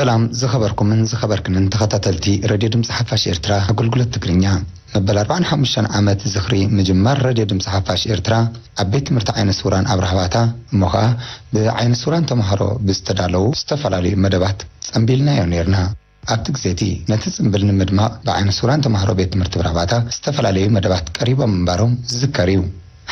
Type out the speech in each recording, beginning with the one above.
ሰላም ዝኸበርኩምን ዝኸበርክንን ተኸታተልቲ ሬድዮ ድምፂ ሓፋሽ ኤርትራ ኣገልግሎት ትግርኛ። መበል ኣርባዓን ሓሙሽተን ዓመት ዝኽሪ ምጅማር ሬድዮ ድምፂ ሓፋሽ ኤርትራ ኣብ ቤት ትምህርቲ ዓይነ ስውራን ኣብርሃ ባታ፣ እሞ ኸኣ ብዓይነ ስውራን ተምሃሮ ብዝተዳለዉ ዝተፈላለዩ መደባት ጸንቢልናዮ ነይርና። ኣብቲ ግዜ እቲ ነቲ ጽንብል ንምድማቕ ብዓይነ ስውራን ተምሃሮ ቤት ትምህርቲ ኣብርሃ ባታ ዝተፈላለዩ መደባት ቀሪቦም ምንባሮም ዝዝከር እዩ።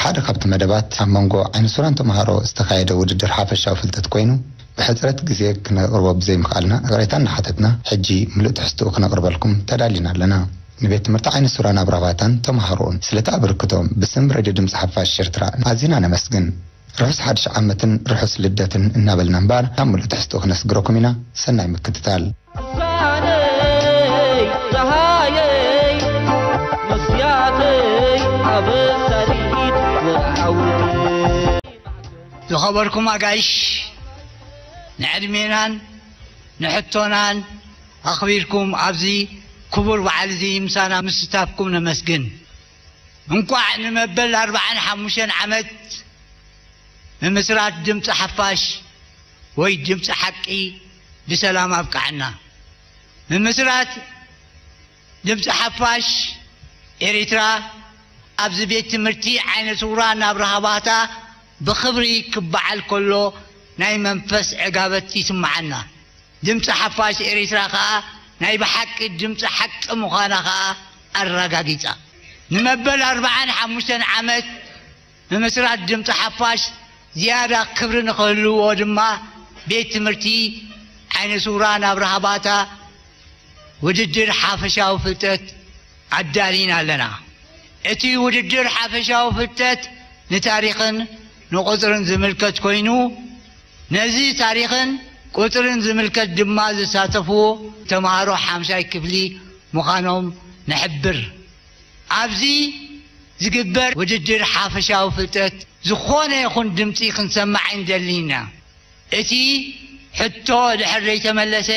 ሓደ ካብቲ መደባት ኣብ መንጎ ዓይነ ስውራን ተምሃሮ ዝተኻየደ ውድድር ሓፈሻዊ ፍልጠት ኮይኑ፣ ብሕጽረት ግዜ ክነቕርቦ ብዘይምኽኣልና ይቕሬታ እናሓተትና፣ ሕጂ ምሉእ ትሕዝትኡ ክነቕርበልኩም ተዳሊና ኣለና። ንቤት ትምህርቲ ዓይነ ስውራን ኣብርሃ ባታን ተምሃሮኡን ስለቲ ኣበርክቶም ብስም ሬድዮ ድምጺ ሓፋሽ ኤርትራ ኣዚና ነመስግን። ርሑስ ሓድሽ ዓመትን ርሑስ ልደትን እናበልና እምበኣር፣ ናብ ምሉእ ትሕዝትኡ ክነስግረኩም ኢና። ሰናይ ምክትታል። ኣሳነይ ጸሃየይ መስያተይ ኣብ ሰሪት ወዓውት። ዝኸበርኩም ኣጋይሽ፣ ንዕድሜናን ንሕቶናን ኣኽቢርኩም ኣብዚ ክቡር በዓል እዚ ምሳና ምስታፍኩም ነመስግን። እንቋዕ ንመበል ኣርባዓን ሓሙሽተን ዓመት ምምስራት ድምፂ ሓፋሽ ወይ ድምፂ ሓቂ ብሰላም ኣብቅዓና። ምምስራት ድምፂ ሓፋሽ ኤሪትራ ኣብዚ ቤት ትምህርቲ ዓይነ ስውራን ኣብርሃ ባታ ብኽብሪ ክበዓል ከሎ ናይ መንፈስ ዕጋበት ይስምዓና። ድምፂ ሓፋሽ ኤሪትራ ኸኣ ናይ ብሓቂ ድምፂ ሓቂ ምዃና ኸኣ ኣረጋጊጻ። ንመበል ኣርባዓን ሓሙሽተን ዓመት ምምስራት ድምፂ ሓፋሽ ዝያዳ ክብሪ ንኽህልዎ ድማ ቤት ትምህርቲ ዓይነ ስውራን ኣብርሃ ባታ ውድድር ሓፈሻዊ ፍልጠት ኣዳሊና ኣለና። እቲ ውድድር ሓፈሻዊ ፍልጠት ንታሪኽን ንቁጽርን ዝምልከት ኮይኑ፣ ነዚ ታሪኽን ቁጽርን ዝምልከት ድማ ዝሳተፍዎ ተምሃሮ ሓምሻይ ክፍሊ ምዃኖም ንሕብር። ኣብዚ ዝግበር ውድድር ሓፈሻዊ ፍልጠት ዝኾነ ይኹን ድምጺ ክንሰምዕ ኣይንደልን ኢና። እቲ ሕቶ ድሕር ዘይተመለሰ፣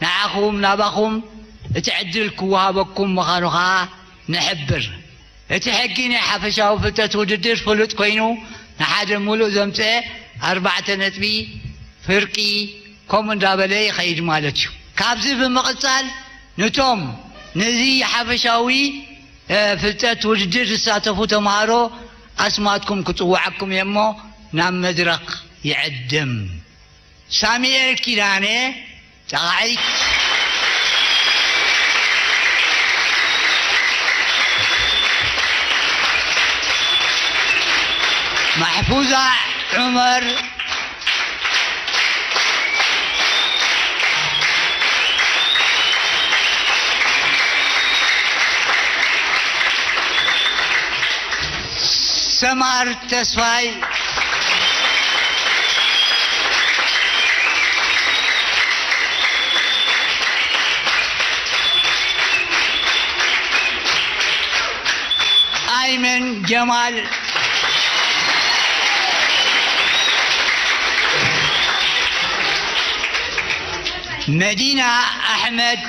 ንዓኹም ናባኹም እቲ ዕድል ክወሃበኩም ምዃኑ ኸኣ ንሕብር። እቲ ሕጊ ናይ ሓፈሻዊ ፍልጠት ውድድር ፍሉጥ ኮይኑ፣ ንሓደ ሙሉእ ዘምጽአ ኣርባዕተ ነጥቢ፣ ፍርቂ፣ ከምኡ እንዳበለ ይኸይድ ማለት እዩ። ካብዚ ብምቕጻል፣ ነቶም ነዚ ሓፈሻዊ፣ እ፣ ፍልጠት ውድድር ዝሳተፉ ተምሃሮ ኣስማትኩም ክጽውዓኩም እየ እሞ፣ ናብ መድረኽ ይዕድም። ሳሙኤል ኪዳነ፣ ጸቓዒ። ማሕፉዛ ዑመር። ሰማር ተስፋይ። ኣይመን ጀማል። መዲና ኣሕመድ።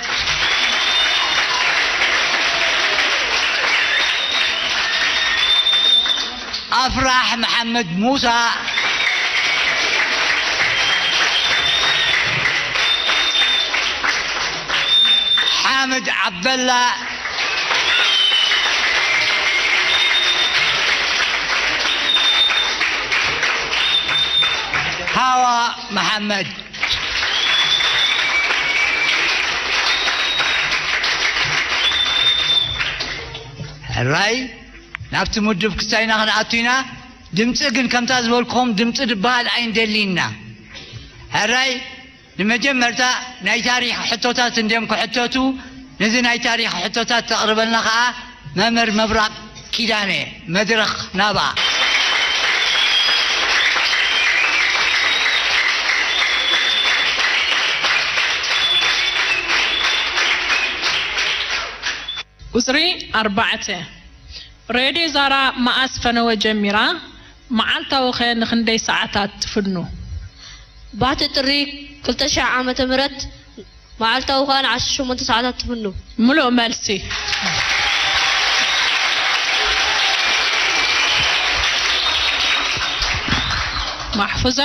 ኣፍራሕ መሓመድ ሙሳ። ሓምድ ዓብደላ። ሃዋ መሓመድ። ሕራይ ናብቲ ምድብ ክሳይና ክንኣቱ ኢና። ድምፂ ግን ከምታ ዝበልኩኹም ድምፂ ዝበሃል ኣይንደልይና። ሕራይ ንመጀመርታ ናይ ታሪኽ ሕቶታት እንድዮም ክሕተቱ። ነዚ ናይ ታሪኽ ሕቶታት ተቕርበልና ኸዓ መምህር ምብራቕ ኪዳነ። መድረኽ ናባ። ቁጽሪ ኣርባዕተ። ሬድዮ ዛራ መኣስ ፈነወ ጀሚራ? መዓልታዊ ኸ ንኽንደይ ሰዓታት ትፍኑ? ባሕቲ ጥሪ ክልተ ሺሕ ዓመተ ምህረት፣ መዓልታዊ ኸኣ ንዓሰርተ ሸሞንተ ሰዓታት ትፍኑ። ምሉእ መልሲ። ማሕፉዛ?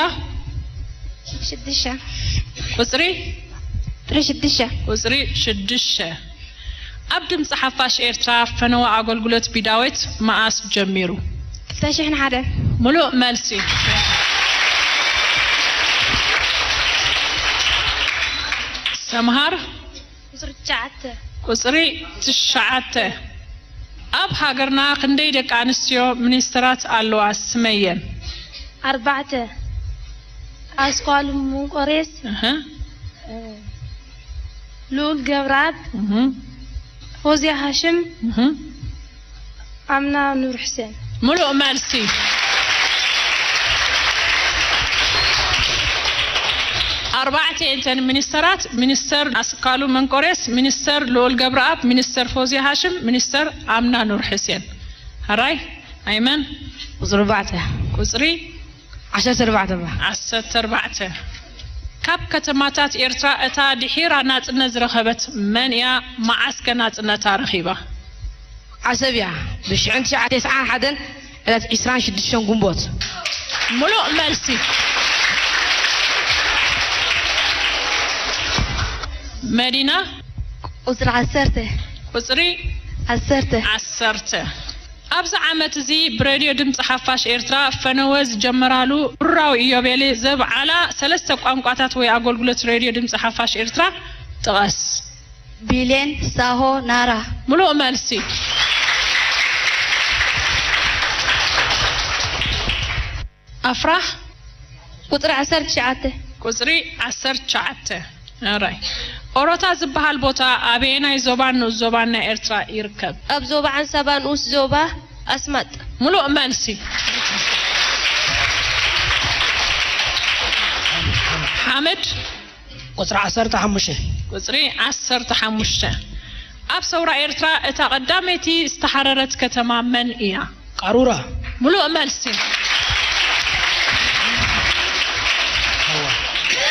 ሽዱሽተ። ቁጽሪ? ቁፅሪ ሽዱሽተ። ቁፅሪ ሽዱሽተ። ኣብ ድምፂ ሓፋሽ ኤርትራ ፈነወ ኣገልግሎት ቢዳወት መኣስ ጀሚሩ? ክልተ ሽሕን ሓደን። ምሉእ መልሲ። ሰምሃር? ቁፅሪ ትሽዓተ። ቁፅሪ ትሽዓተ። ኣብ ሃገርና ክንደይ ደቂ ኣንስትዮ ሚኒስትራት ኣለዋ? ስመየን። ኣርባዕተ። ኣስኳሉ መንቆሬስ፣ እህ። ልኡል ገብረኣብ፣ እህ። ፎዝያ ሃሽም፣ እህ። ኣምና ኑር ሕሴን። ምሉእ መልሲ። ኣርባዕተ እተን ሚኒስተራት፣ ሚኒስተር ኣስካሉ መንቆሬስ፣ ሚኒስተር ልኡል ገብረኣብ፣ ሚኒስተር ፎዝያ ሃሽም፣ ሚኒስተር ኣምና ኑር ሕሴን። ሕራይ ኣይመን? ቁፅሪ ኣርባዕተ። ቁፅሪ ዓሰርተ ኣርባዕተ እባ። ዓሰርተ ኣርባዕተ። ካብ ከተማታት ኤርትራ እታ ድሒራ ናጽነት ዝረኸበት መን እያ? መዓስከ ናጽነታ ረኺባ? ዓሰብ እያ። ብሽሕን ትሽዓን ተስዓን ሓደን ዕለት ዒስራን ሽዱሽተን ግንቦት። ምሉእ መልሲ። መዲና? ቁጽሪ ዓሰርተ። ቁጽሪ? ዓሰርተ። ዓሰርተ። ኣብዚ ዓመት እዚ ብሬድዮ ድምፂ ሓፋሽ ኤርትራ ፈነወ ዝጀመራሉ ብሩራዊ ኢዮቤልዩ ዘብዓላ ሰለስተ ቋንቋታት ወይ ኣገልግሎት ሬድዮ ድምፂ ሓፋሽ ኤርትራ ጥቐስ። ቢሌን፣ ሳሆ፣ ናራ። ምሉእ መልሲ። ኣፍራህ? ቁጽሪ ዓሰርተ ትሽዓተ። ቁጽሪ ዓሰርተ ትሽዓተ። ኣራይ። ኦሮታ ዝበሃል ቦታ ኣበየናይ ዞባን ንኡስ ዞባን ናይ ኤርትራ ይርከብ? ኣብ ዞባ ዓንሳባ ንኡስ ዞባ ኣስማጥ። ምሉእ መልሲ። ሓመድ? ቁጽሪ ዓሰርተ ሓሙሽተ። ቁጽሪ ዓሰርተ ሓሙሽተ። ኣብ ሰውራ ኤርትራ እታ ቀዳመይቲ ዝተሓረረት ከተማ መን እያ? ቃሩራ። ምሉእ መልሲ።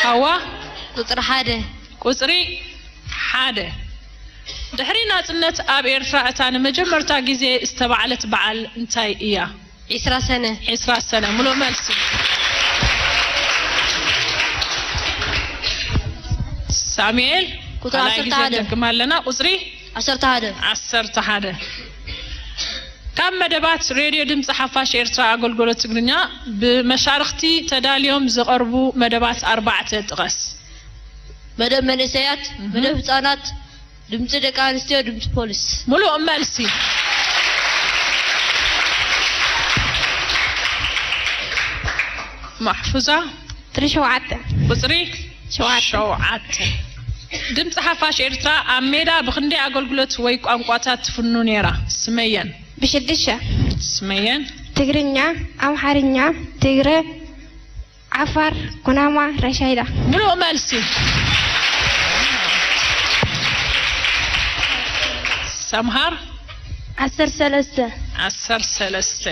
ሃዋ። ቁጽሪ ሓደ። ቁጽሪ ሓደ። ድሕሪ ናጽነት ኣብ ኤርትራ እታ ንመጀመርታ ግዜ ዝተባዕለት በዓል እንታይ እያ? ዒስራ ሰነ። ዒስራ ሰነ። ምሉእ መልሲ። ሳሙኤል፣ ቁጽሪ ካልኣይ ዓሰርተ ሓደ። ግዜ ንደግም ኣለና። ቁጽሪ? ዓሰርተ ሓደ። ዓሰርተ ሓደ። ካብ መደባት ሬድዮ ድምፂ ሓፋሽ ኤርትራ ኣገልግሎት ትግርኛ ብመሻርኽቲ ተዳልዮም ዝቐርቡ መደባት ኣርባዕተ ጥቐስ። መደብ መንእሰያት፣ እህ። መደብ ህፃናት፣ ድምፂ ደቂ ኣንስትዮ፣ ድምፂ ፖሊስ። ምሉእ መልሲ። ማሕፉዛ? ቁፅሪ ሸውዓተ። ቁፅሪ ሸውዓተ። ሸውዓተ። ድምፂ ሓፋሽ ኤርትራ ኣብ ሜዳ ብክንደይ ኣገልግሎት ወይ ቋንቋታት ትፍኑ ነይራ? ስመየን። ብሽዱሽተ። ስመየን። ትግርኛ፣ ኣምሓርኛ፣ ትግረ፣ ዓፋር፣ ኩናማ፣ ራሻይዳ። ምሉእ መልሲ። ሰምሃር? ዓሰርተ ሰለስተ። ዓሰርተ ሰለስተ።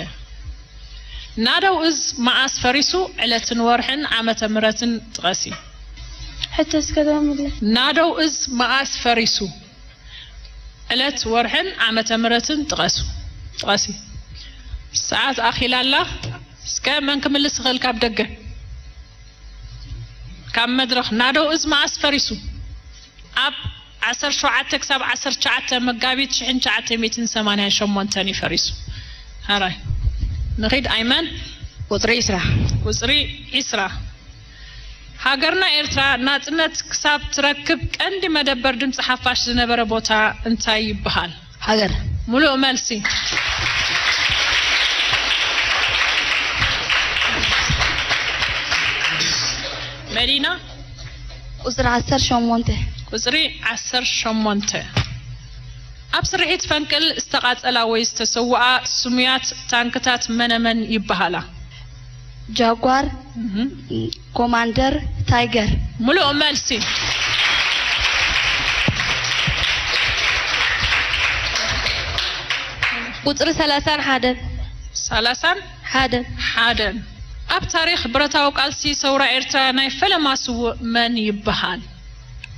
ናደው እዝ መዓስ ፈሪሱ? ዕለትን ወርሕን ዓመተ ምህረትን ጥቐሲ። ሕቶ እስከ ደጋምለ። ናደው እዝ መዓስ ፈሪሱ? ዕለት፣ ወርሕን ዓመተ ምህረትን ጥቐሱ። ጥቐሲ። ሰዓት ኣኺላ ኣላ። እስከ መን ክምልስ ይኽእል ካብ ደገ? ካብ መድረኽ። ናደው እዝ መዓስ ፈሪሱ? ኣብ ዓሰርተ ሸውዓተ ክሳብ ዓሰርተ ትሽዓተ መጋቢት ሽሕን ትሽዓተ ሚእትን ሰማንያን ሸሞንተን እዩ ፈሪሱ። ሕራይ። ንኺድ ኣይመን? ቁጽሪ ዒስራ። ቁጽሪ ዒስራ። ሃገርና ኤርትራ ናጽነት ክሳብ ትረክብ ቀንዲ መደበር ድምጺ ሓፋሽ ዝነበረ ቦታ እንታይ ይበሃል? ሃገር። ምሉእ መልሲ። መዲና? ቁጽሪ ዓሰርተ ሸሞንተ። ቁጽሪ ዓሰርተ ሸሞንተ። ኣብ ስርሒት ፈንቅል ዝተቓጸላ ወይ ዝተሰውኣ ስሙያት ታንክታት መነመን ይበሃላ? ጃጓር፣ እህ። ኮማንደር፣ ታይገር። ምሉእ መልሲ። ቁጽሪ ሰላሳን ሓደን። ሰላሳን ሓደን። ሓደን። ኣብ ታሪኽ ብረታዊ ቃልሲ ሰውራ ኤርትራ ናይ ፈለማ ስዉእ መን ይበሃል?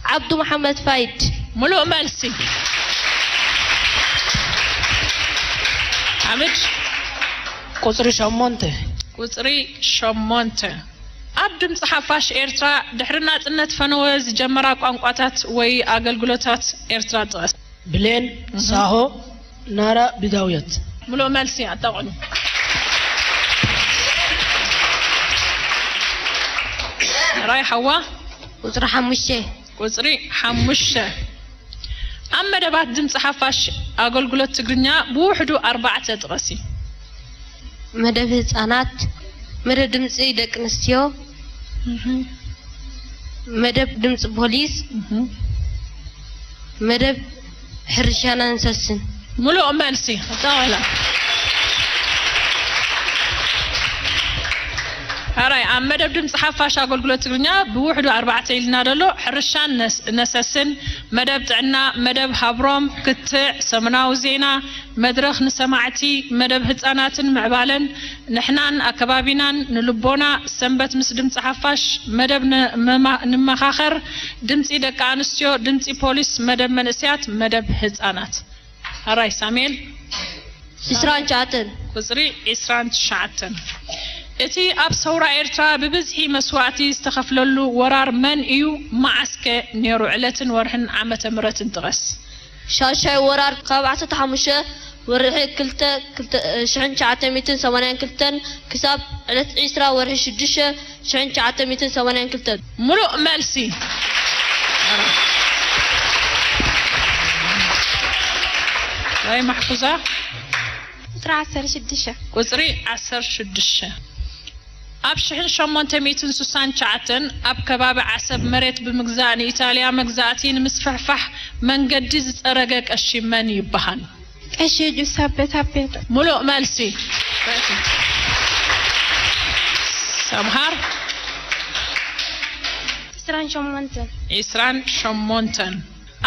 ዓብዱ መሓመድ ፋይድ። ምሉእ መልሲ። ሓምድ። ቁጽሪ ሸሞንተ። ቁጽሪ ሸሞንተ። ኣብ ድምፂ ሓፋሽ ኤርትራ ድሕሪ ናጽነት ፈነወ ዝጀመራ ቋንቋታት ወይ ኣገልግሎታት ኤርትራ ጥቐስ። ብሌን፣ ሳሆ፣ ናራ፣ ቢዳውየት። ምሉእ መልሲ ኣጣቕዑ። ራይ ሓዋ። ቁጽሪ ሓሙሽተ። ቁጽሪ ሓሙሽተ። ኣብ መደባት ድምፂ ሓፋሽ ኣገልግሎት ትግርኛ ብውሕዱ ኣርባዕተ ጥቐሲ። መደብ ህጻናት፣ መደብ ድምጺ ደቂ ኣንስትዮ፣ መደብ ድምጺ ፖሊስ፣ መደብ ሕርሻና እንሰስን። ምሉእ መልሲ። ኣጣቕዕላ። ኣራይ ኣብ መደብ ድምፂ ሓፋሽ ኣገልግሎት ትግርኛ ብውሕዱ ኣርባዕተ ኢልና ደሎ ሕርሻን ነስ- ነሰስን፣ መደብ ጥዕና፣ መደብ ሃብሮም ክትዕ፣ ሰሙናዊ ዜና፣ መድረኽ ንሰማዕቲ፣ መደብ ህፃናትን ምዕባለን፣ ንሕናን ኣከባቢናን፣ ንልቦና፣ ሰንበት ምስ ድምፂ ሓፋሽ፣ መደብ ን- መማ- ንመኻኸር፣ ድምፂ ደቂ ኣንስትዮ፣ ድምፂ ፖሊስ፣ መደብ መንእስያት፣ መደብ ህፃናት። ኣራይ ሳሙኤል። ዒስራን ትሽዓተን። ቁጽሪ ዒስራን ትሽዓተን። እቲ ኣብ ሰውራ ኤርትራ ብብዝሒ መስዋእቲ ዝተኸፍለሉ ወራር መን እዩ? መዓስከ ነይሩ? ዕለትን ወርሕን ዓመተ ምሕረትን ጥቐስ። ሻሻይ ወራር ካብ ዓሰርተ ሓሙሽተ ወርሒ ክልተ ክልተ ሽሕን ትሽዓተ ሚእትን ሰማንያን ክልተን ክሳብ ዕለት ዒስራ ወርሒ ሽዱሽተ ሽሕን ትሽዓተ ሚእትን ሰማንያን ክልተን። ምሉእ መልሲ። ራይ ማሕፉዛ። ቁጽሪ ዓሰርተ ሽዱሽተ። ቁጽሪ ዓሰርተ ሽዱሽተ። ኣብ ሽሕን ሸሞንተ ሚእትን ስሳን ትሽዓተን ኣብ ከባቢ ዓሰብ መሬት ብምግዛእ ንኢጣልያ መግዛእቲ ንምስፍሕፋሕ መንገዲ ዝጸረገ ቀሺ መን ይበሃል? ቀሺ ጁሳፔ ታፔቶ። ምሉእ መልሲ። ሰምሃር። ዒስራን ሸሞንተን። ዒስራን ሸሞንተን።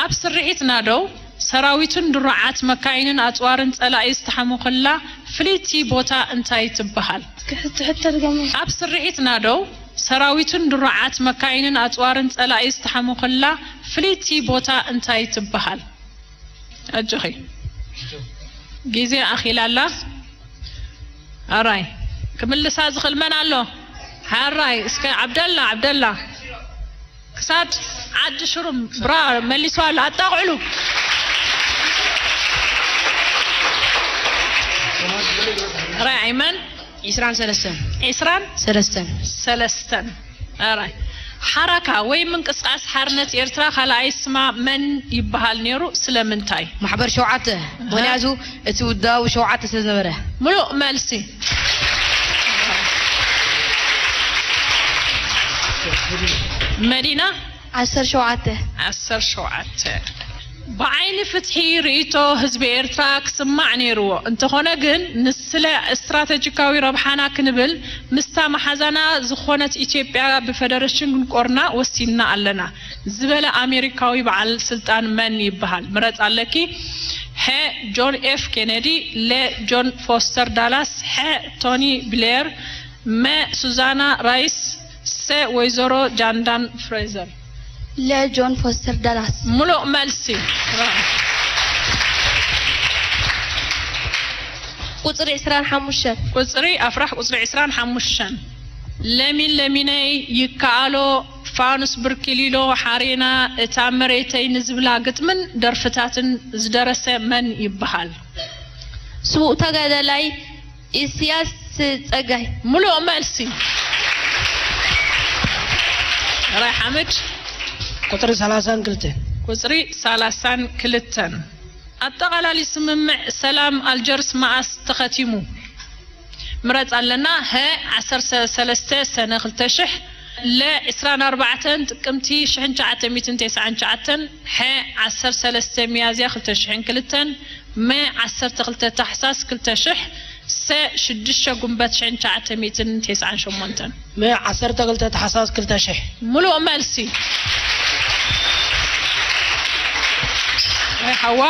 ኣብ ስርሒት ናደው ሰራዊትን ድሩዓት መካይንን ኣጽዋርን ጸላኢ ዝተሓሙኽላ ፍልይቲ ቦታ እንታይ ትበሃል? እስኪ ሕቶ ሕቶ ድገሚ። ኣብ ስርሒት ናደው ሰራዊትን ድሩዓት መካይንን ኣጽዋርን ጸላኢ ዝተሓሙኽላ ፍልይቲ ቦታ እንታይ ትበሃል? ኣጆኺ። ግዜ ኣኺላ ኣላ። ኣራይ ክምልሳ ዝኽእል መን ኣሎ? ሓራይ እስከ ዓብደላ ዓብደላ ክሳድ ዓዲ ሽሩም ብራ መሊሱ ኣሎ ኣጣቕዕሉ። ራይ ኣይመን ዒስራን ሰለስተን። ዒስራን ሰለስተን። ሰለስተን። ኣራይ ሓራካ ወይ ምንቅስቃስ ሓርነት ኤርትራ ካልኣይ ስማ መን ይበሃል ነይሩ? ስለምንታይ? ማሕበር ሸውዓተ። ምክንያቱ እቲ ውዳዊ ሸውዓተ ስለ ዝነበረ። ምሉእ መልሲ። መዲና ዓሰርተ ሸውዓተ። ዓሰርተ ሸውዓተ። ብዓይኒ ፍትሒ ርእይቶ ህዝቢ ኤርትራ ክስማዕ ነይርዎ። እንተኾነ ግን ንስለ ስትራተጂካዊ ረብሓና ክንብል ምስታ መሓዛና ዝኾነት ኢትዮጵያ ብፈደረሽን ክንቆርና ወሲንና ኣለና ዝበለ ኣሜሪካዊ በዓል ስልጣን መን ይበሃል? ምረጽ ኣለኪ። ሐ ጆን ኤፍ ኬነዲ፣ ለ ጆን ፎስተር ዳላስ፣ ሐ ቶኒ ብሌር፣ መ ሱዛና ራይስ፣ ሰ ወይዘሮ ጃንዳን ፍሬዘር። ለ ጆን ፎስተር ዳላስ። ምሉእ መልሲ። ቁጽሪ ዕስራን ሓሙሽተን። ቁጽሪ ኣፍራህ ቁጽሪ ዕስራን ሓሙሽተን። ለሚን ለሚነይ ይከኣሎ ፋኑስ ብርኪሊሎ ሓሬና እታ መሬተይ ንዝብላ ግጥምን ደርፍታትን ዝደረሰ መን ይበሃል? ስዉእ ተጋዳላይ ኢስያስ ጸጋይ። ምሉእ መልሲ። ራይ ሓመድ። ቁጽሪ ሰላሳን ክልተን። ቁጽሪ ሰላሳን ክልተን። ኣጠቓላሊ ስምምዕ ሰላም ኣልጀርስ መኣስ ተኸቲሙ? ምረጽ ኣለና። ሀ ዓሰርተ ሰለስተ ሰነ ክልተ ሽሕ፣ ለ ዕስራን ኣርባዕተን ጥቅምቲ ሽሕን ትሽዓተ ሚእትን ተስዓን ትሽዓተን፣ ሐ ዓሰርተ ሰለስተ ሚያዝያ ክልተ ሽሕን ክልተን፣ መ ዓሰርተ ክልተ ታሕሳስ ክልተ ሽሕ፣ ሰ ሽዱሽተ ጉንበት ሽሕን ትሽዓተ ሚእትን ተስዓን ሸሞንተን። መ ዓሰርተ ክልተ ታሕሳስ ክልተ ሽሕ። ምሉእ መልሲ። ናይ ሓዋ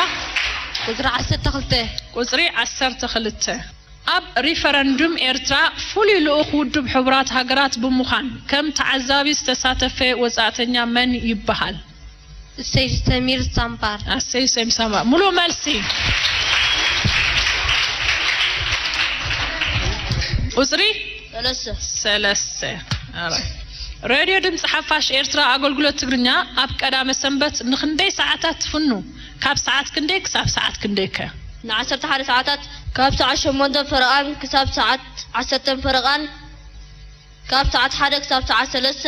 ቁጽሪ ዓሰርተ ክልተ። ቁጽሪ ዓሰርተ ክልተ። ኣብ ሪፈረንዱም ኤርትራ ፍሉይ ልኡኽ ውድብ ሕቡራት ሃገራት ብምዃን ከም ተዓዛቢ ዝተሳተፈ ወጻእተኛ መን ይበሃል? ሰይድ ሰሚር ሳምባር። ኣሰይ ሰይድ ሳምባር። ምሉእ መልሲ። ቁጽሪ ሰለስተ። ሰለስተ። ሬድዮ ድምፂ ሓፋሽ ኤርትራ ኣገልግሎት ትግርኛ ኣብ ቀዳመ ሰንበት ንክንደይ ሰዓታት ትፍኑ? ካብ ሰዓት ክንደይ ክሳብ ሰዓት ክንደይ ከ? ንዓሰርተ ሓደ ሰዓታት። ካብ ሰዓት ሸሞንተ ፈረቓን ክሳብ ሰዓት ዓሰርተ ፈረቓን። ካብ ሰዓት ሓደ ክሳብ ሰዓት ሰለስተ።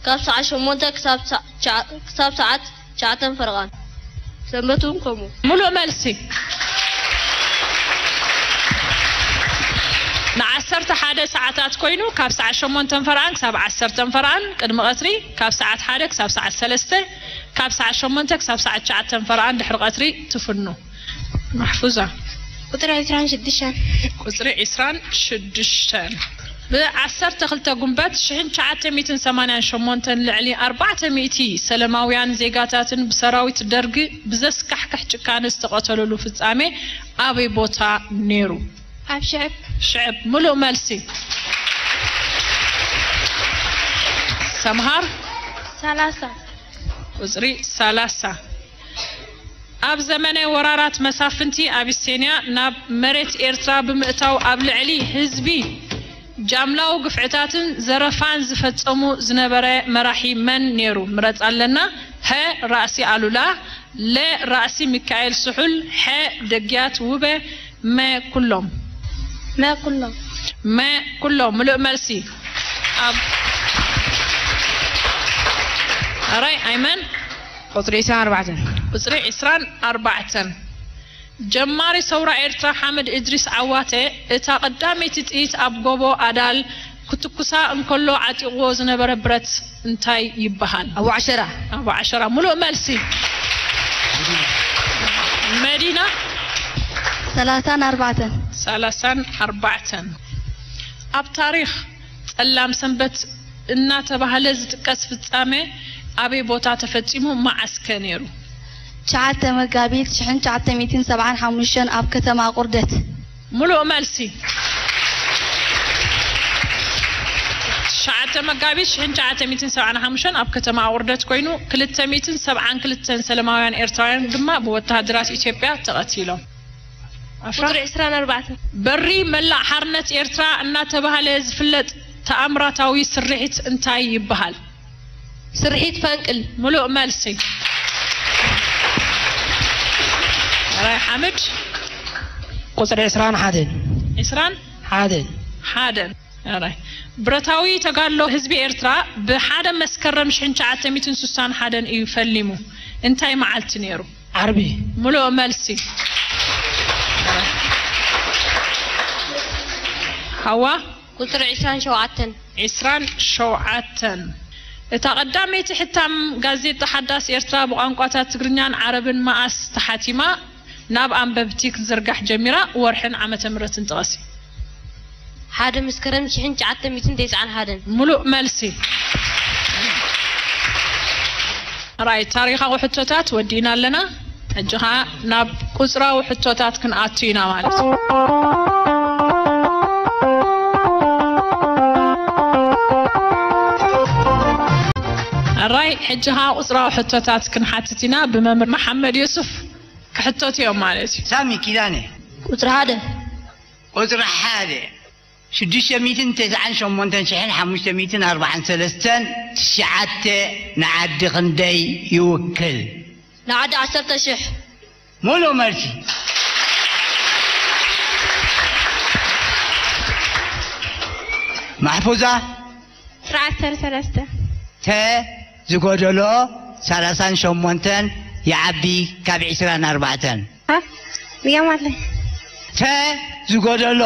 ካብ ሰዓት ሸሞንተ ክሳብ ሰ-፣ ቻ-፣ ክሳብ ሰዓት ትሽዓተ ፈረቓን። ሰንበት እውን ከምኡ። ሙሉእ መልሲ። ንዓሰርተ ሓደ ሰዓታት ኮይኑ ካብ ሰዓት ሸሞንተ ፈረቓን ክሳብ ዓሰርተ ፈረቓን ቅድሚ ቀትሪ፣ ካብ ሰዓት ሓደ ክሳብ ሰዓት ሰለስተ፣ ካብ ሰዓት ሸሞንተ ክሳብ ሰዓት ትሽዓተ ፈረቓን ድሕሪ ቀትሪ ትፍኑ። ማሕፉዛ። ቁጽሪ ዕስራን ሽዱሽተን። ቁጽሪ ዕስራን ሽዱሽተን። ብ ዓሰርተ ክልተ ጉንበት ሽሕን ትሽዓተ ሚእትን ሰማንያን ሸሞንተን ልዕሊ ኣርባዕተ ሚእቲ ሰለማውያን ዜጋታትን ብሰራዊት ደርጊ ብዘስካሕክሕ ጭካነ ዝተቐተሉሉ ፍጻሜ ኣበይ ቦታ ነይሩ? ኣብ ሽዕብ። ሽዕብ። ሙሉእ መልሲ። ሰምሃር። ሰላሳ። ቁጽሪ ሰላሳ። ኣብ ዘመነ ወራራት መሳፍንቲ ኣቢሴንያ ናብ መሬት ኤርትራ ብምእታው ኣብ ልዕሊ ህዝቢ ጃምላዊ ግፍዕታትን ዘረፋን ዝፈጸሙ ዝነበረ መራሒ መን ነይሩ? ምረጽ ኣለና። ሀ ራእሲ ኣሉላ፣ ለ ራእሲ ሚካኤል ስሑል፣ ሐ ደግያት ውበ፣ መ ኩሎም። መ ኩሎም። መ ኩሎም። ምሉእ መልሲ። ኣብ ኣራይ ኣይመን። ቁጽሪ ዕስራን ኣርባዕተን። ቁጽሪ ዕስራን ኣርባዕተን። ጀማሪ ሰውራ ኤርትራ ሓመድ እድሪስ ዓዋተ፣ እታ ቀዳመይቲ ጥይት ኣብ ጎቦ ኣዳል ክትኩሳ እንከሎ ዓጢቕዎ ዝነበረ ብረት እንታይ ይበሃል? ኣቡ ዓሸራ። ኣቡ ዓሸራ። ሙሉእ መልሲ። መዲና። ሰላሳን ኣርባዕተን። ሰላሳን ኣርባዕተን። ኣብ ታሪኽ ጸላም ሰንበት እናተባህለ ዝጥቀስ ፍጻሜ ኣበይ ቦታ ተፈጺሙ? መዓስ ከ ነይሩ? ትሽዓተ መጋቢት ሽሕን ትሽዓተ ሚእትን ሰብዓን ሓሙሽተን ኣብ ከተማ ቁርደት። ሙሉእ መልሲ። ትሽዓተ መጋቢት ሽሕን ትሽዓተ ሚእትን ሰብዓን ሓሙሽተን ኣብ ከተማ ቁርደት ኮይኑ፣ ክልተ ሚእትን ሰብዓን ክልተን ሰለማውያን ኤርትራውያን ድማ ብወተሃደራት ኢትዮጵያ ተቐቲሎም። ኣፍራ? ቁጽሪ ዕስራን ኣርባዕተን። በሪ መላእ ሓርነት ኤርትራ እናተባህለ ዝፍለጥ ተኣምራታዊ ስርሒት እንታይ ይበሃል? ስርሒት ፈንቅል። ሙሉእ መልሲ። ራይ ሓምድ። ቁጽሪ ዕስራን ሓደን። ዕስራን? ሓደን። ሓደን። ራይ። ብረታዊ ተጋድሎ ህዝቢ ኤርትራ ብሓደ መስከረም ሽሕን ትሽዓተ ሚእትን ስሳን ሓደን እዩ ፈሊሙ። እንታይ መዓልቲ ነይሩ? ዓርቢ። ሙሉእ መልሲ። ሓዋ? ቁጽሪ ዕስራን ሸውዓተን። ዕስራን ሸውዓተን። እታ ቀዳመይቲ ሕታም ጋዜጣ ሓዳስ ኤርትራ ብቋንቋታት ትግርኛን ዓረብን መኣስ ተሓቲማ ናብ ኣንበብቲ ክትዝርጋሕ ጀሚራ? ወርሕን ዓመተ ምህረትን ጥቐሲ። ሓደ መስከረም ሽሕን ትሽዓተ ሚእትን ተስዓን ሓደን። ሙሉእ መልሲ። ራይ ታሪኻዊ ሕቶታት ወዲእና ኣለና። ሕጂ ኸኣ ናብ ቁጽራዊ ሕቶታት ክንኣቱ ኢና ማለት እዩ። ራይ ሕጂ ኸኣ ቁጽራዊ ሕቶታት ክንሓትት ኢና። ብመምህር መሓመድ ዮሱፍ ክሕተቱ እዮም ማለት እዩ። ሳሚ ኪዳነ። ቁጽሪ ሓደ። ቁጽሪ ሓደ። ሽዱሽተ ሚእትን ተስዓን ሸሞንተን ሽሕን ሓሙሽተ ሚእትን ኣርባዓን ሰለስተን ትሽዓተ ንዓዲ ክንደይ ይውክል? ንዓዲ ዓሰርተ ሽሕ። ሙሉእ መልሲ። ማሕፉዛ። ቁጽሪ ዓሰርተ ሰለስተ። ተ ዝጎደሎ ሰላሳን ሸሞንተን ይዓቢ ካብ ዕስራን ኣርባዕተን። አ? ድገም ኣለይ። ተ ዝጎደሎ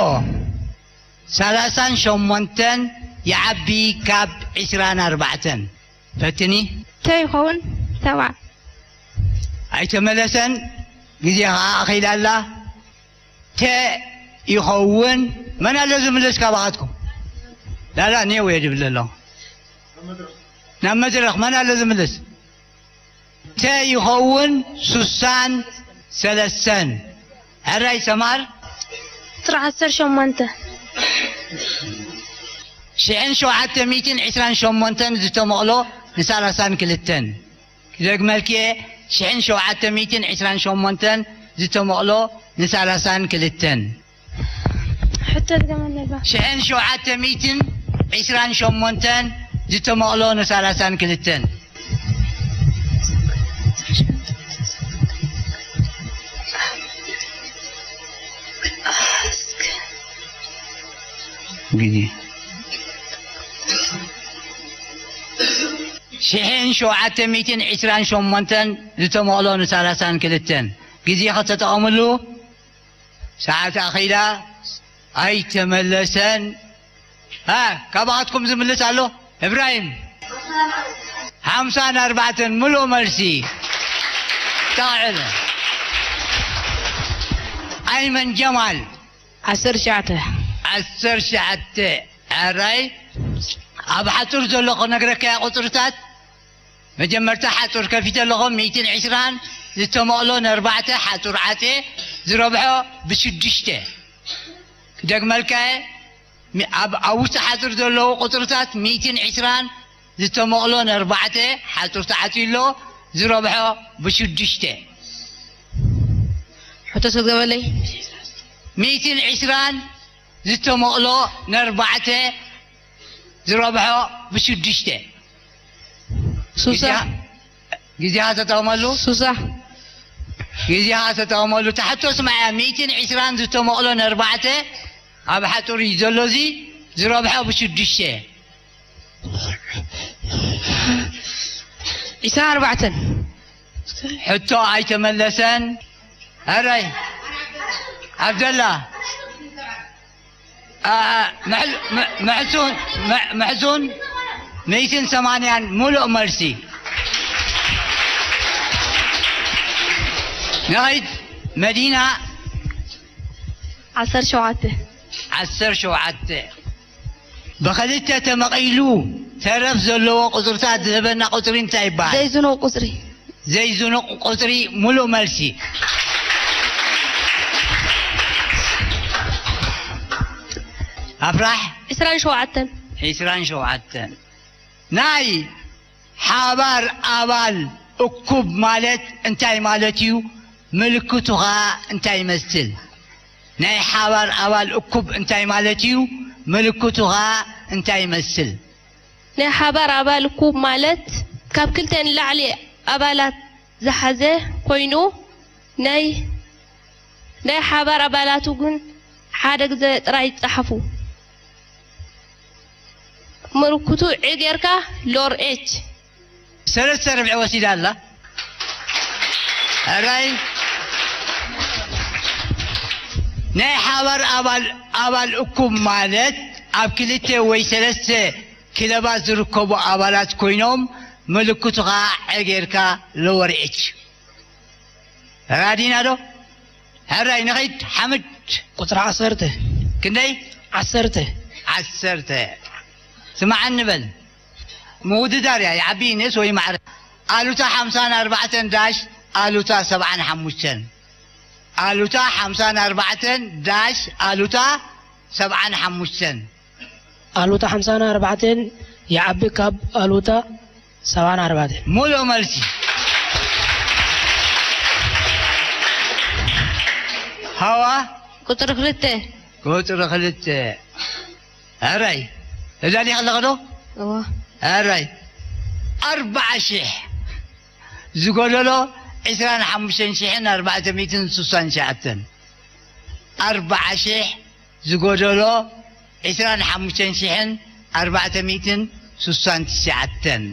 ሰላሳን ሸሞንተን ይዓቢ ካብ ዕስራን ኣርባዕተን። ፈትኒ። ተ ይኸውን ሰብዓ። ኣይተመለሰን። ግዜ ኸዓ ኣኺላ ኣላ። ተ ይኸውን። መን ኣሎ ዝምልስ ካባኻትኩም? ላላ እኔው እየ ዝብል ዘለኹ። ናብ መድረኽ መን ኣሎ ዝምልስ? ተ ይኸውን ሱሳን ሰለስተን። ሕራይ ሰማር። ቁጽሪ ዓሰርተ ሸሞንተ። ሽሕን ሸውዓተ ሚእትን ዕስራን ሸሞንተን ዝተመቕሎ ንሳላሳን ክልተን። ክደግመልክየ፣ ሽሕን ሸውዓተ ሚእትን ዕስራን ሸሞንተን ዝተመቕሎ ንሳላሳን ክልተን። ሕቶ ድገመለይ። ሽሕን ሸውዓተ ሚእትን ዕስራን ሸሞንተን ዝተመቕሎ ንሳላሳን ክልተን። ግዜ ሽሕን ሸውዓተ ሚእትን ዕስራን ሸሞንተን ዝተመቕሎ ንሳላሳን ክልተን። ግዜ ከተጠቐምሉ ሰዓት ኣኺላ ኣይተመለሰን። አ፣ ካባኻትኩም ዝምልስ ኣሎ? እብራሂም። ሓምሳን ኣርባዕተን ምሉእ መልሲ። ጠቕዕል። ኣይመን ጀማል። ዓሰርተ ትሽዓተ። ዓሰርተ ትሽዓተ። ኣራይ፣ ኣብ ሓጹር ዘሎ ክነግረካ እያ ቁጽርታት። መጀመርታ ሓጹር ከፊተ ኣለኹ፣ ሚእትን ዕስራን ዝተመቕሎ ንኣርባዕተ፣ ሓጹር ዓጽየ ዝረብሖ ብሽዱሽተ። ክደግመልካ እየ፣ ሚ-፣ ኣብ፣ ኣብ ውሽጢ ሓጹር ዘለዉ ቁጽርታት ሚእትን ዕስራን ዝተመቕሎ ንኣርባዕተ፣ ሓጹር ተዓጽዩ ኣሎ፣ ዝረብሖ ብሽዱሽተ። ሕቶ ተዝገበለይ። ሚእትን ዕስራን ዝተመቕሎ ንኣርባዕተ፣ ዝረብሖ ብሽዱሽተ። ሱሳ። ግዜኻ፣ ግዜኻ ተጠቕመሉ። ሱሳ። ግዜኻ ተጠቕመሉ። ትሕቶ ስማዕያ፣ ሚእትን ዕስራን ዝተመቕሎ ንኣርባዕተ ኣብ ሓጹር እዩ ዘሎ፣ እዚ ዝረብሖ ብሽዱሽተ። ዒስራን ኣርባዕተን። ሕቶ ኣይተመለሰን። ኣራይ። ዓብደላ። ኣ፣ መሕ-፣ መ-፣ መሕሱን፣ መ-፣ መሕሱን ሚእትን ሰማንያን ምሉእ መልሲ። ንኸይድ መዲና። ዓሰርተ ሸውዓተ። ዓሰርተ ሸውዓተ። ብኽልተ ተመቒሉ ተረፍ ዘለዎ ቁጽርታት ዝህበና ቁጽሪ እንታይ ይበሃል? ዘይዝኑቕ ቁጽሪ። ዘይዝኑቕ ቁጽሪ ምሉእ መልሲ። ኣፍራሕ። ዕስራን ሸውዓተን። ዕስራን ሸውዓተን። ናይ ሓባር ኣባል እኩብ ማለት እንታይ ማለት እዩ? ምልክቱ ኸኣ እንታይ ይመስል? ናይ ሓባር ኣባል እኩብ እንታይ ማለት እዩ? ምልክቱ ኸኣ እንታይ ይመስል? ናይ ሓባር ኣባል እኩብ ማለት ካብ ክልተ ንላዕሊ ኣባላት ዝሓዘ ኮይኑ፣ ናይ፣ ናይ ሓባር ኣባላቱ ግን ሓደ ግዜ ጥራይ ይጸሓፉ። ምልክቱ ዒ ጌርካ ሎወር ኤች። ሰለስተ ርብዒ ወሲዳ ኣላ። ሕራይ ናይ ሓባር ኣባል፣ ኣባል እኩብ ማለት ኣብ ክልተ ወይ ሰለስተ ክለባት ዝርከቡ ኣባላት ኮይኖም፣ ምልክቱ ኸዓ ዒ ጌርካ ሎወር ኤች። ተረዳዲእና ዶ? ሕራይ ንኸይድ ሓምድ። ቁጽሪ ዓሰርተ። ክንደይ? ዓሰርተ። ዓሰርተ። ስማዓኒ በል። ምውድዳር እያ፣ ይዓቢ ይንእስ ወይ ማዕረ። ኣሉታ ሓምሳን ኣርባዕተን ዳሽ ኣሉታ ሰብዓን ሓሙሽተን። ኣሉታ ሓምሳን ኣርባዕተን ዳሽ ኣሉታ ሰብዓን ሓሙሽተን። ኣሉታ ሓምሳን ኣርባዕተን ይዓቢ ካብ ኣሉታ ሰብዓን ኣርባዕተን። ሙሉእ መልሲ። ሃዋ? ቁጽሪ ክልተ። ቁጽሪ ክልተ። ኣራይ። እዛ ዲኻ ኣለኻ ዶ? እዋ። ኣራይ። ኣርባዓ ሽሕ ዝጎደሎ ዕስራን ሓሙሽተን ሽሕን ኣርባዕተ ሚእትን ስሳን ትሽዓተን። ኣርባዓ ሽሕ ዝጎደሎ ዕስራን ሓሙሽተን ሽሕን ኣርባዕተ ሚእትን ስሳን ትሽዓተን።